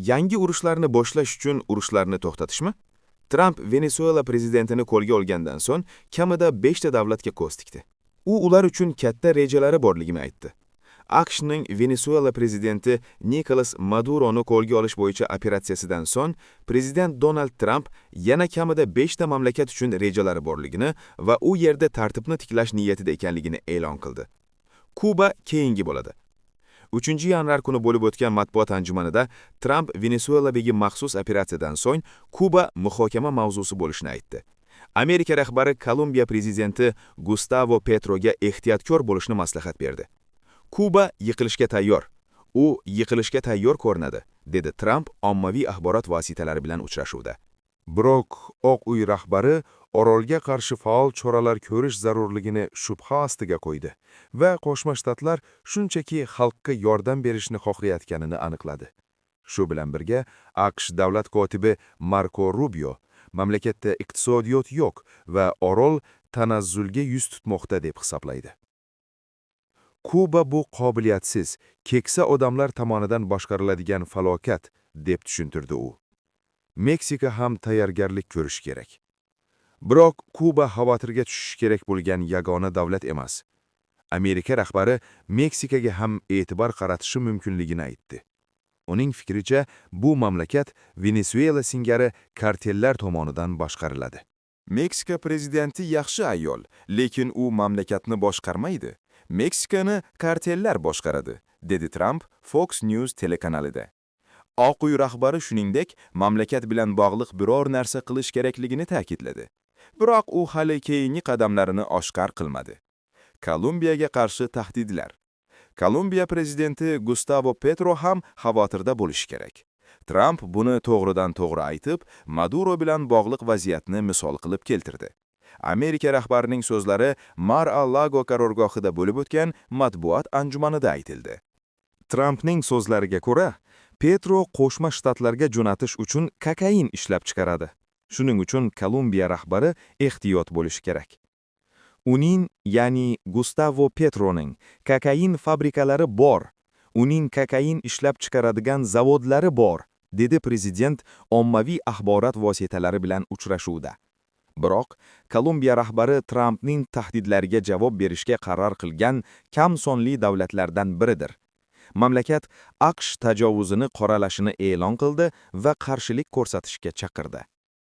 Yangi urushlarni boshlash uchun urushlarni to'xtatishmi? Tramp Venesuela prezidentini qo'lga olgandan so'ng kamida 5 ta davlatga ko'z tikdi. U ular uchun katta rejalari borligini aytdi. AQShning Venesuela prezidenti Nikolas Maduroni qo'lga olish bo'yicha operatsiyasidan so'ng prezident Donald Tramp yana kamida 5 ta mamlakat uchun rejalari borligini va u yerda tartibni tiklash niyatida ekanligini e'lon qildi. Kuba keyingi bo'ladi. 3-yanvar kuni bo'lib o'tgan matbuot anjumanida Tramp Venesueladagi maxsus operatsiyadan so'ng Kuba muhokama mavzusi bo'lishini aytdi. Amerika rahbari Kolumbiya prezidenti Gustavo Petroga ehtiyotkor bo'lishni maslahat berdi. "Kuba yiqilishga tayyor. U yiqilishga tayyor ko'rinadi", dedi Tramp ommaviy axborot vositalari bilan uchrashuvda. Biroq Oq uy rahbari orolga qarshi faol choralar ko'rish zarurligini shubha ostiga qo'ydi va Qo'shma Shtatlar shunchaki xalqqa yordam berishni xohlayotganini aniqladi. Shu bilan birga, AQSh davlat kotibi Marko Rubio mamlakatda iqtisodiyot yo'q va orol tanazzulga yuz tutmoqda deb hisoblaydi. "Kuba bu qobiliyatsiz, keksa odamlar tomonidan boshqariladigan falokat", deb tushuntirdi u. Meksika ham tayyorgarlik ko'rishi kerak. Biroq Kuba xavotirga tushishi kerak bo'lgan yagona davlat emas. Amerika rahbari Meksikaga ham e'tibor qaratishi mumkinligini aytdi. Uning fikricha, bu mamlakat Venesuela singari kartellar tomonidan boshqariladi. "Meksika prezidenti yaxshi ayol, lekin u mamlakatni boshqarmaydi. Meksikani kartellar boshqaradi", dedi Tramp Fox News telekanalida. Oq uy rahbari shuningdek, mamlakat bilan bog'liq biror narsa qilish kerakligini ta'kidladi. Biroq u hali keyingi qadamlarini oshkor qilmadi. Kolumbiyaga qarshi tahdidlar. Kolumbiya prezidenti Gustavo Petro ham xavotirda bo'lishi kerak. Tramp buni to'g'ridan-to'g'ri aytib, Maduro bilan bog'liq vaziyatni misol qilib keltirdi. Amerika rahbarining so'zlari Mar-a-Lago qarorgohida bo'lib o'tgan matbuot anjumanida aytildi. Trampning so'zlariga ko'ra, Petro Qo'shma Shtatlarga jo'natish uchun kokain ishlab chiqaradi. Shuning uchun Kolumbiya rahbari ehtiyot bo'lishi kerak. "Uning, ya'ni Gustavo Petroning kokain fabrikalari bor. Uning kokain ishlab chiqaradigan zavodlari bor", dedi prezident ommaviy axborot vositalari bilan uchrashuvda. Biroq Kolumbiya rahbari Trampning tahdidlariga javob berishga qaror qilgan kam sonli davlatlardan biridir. Mamlakat AQSh tajovuzini qoralashini e'lon qildi va qarshilik ko'rsatishga chaqirdi.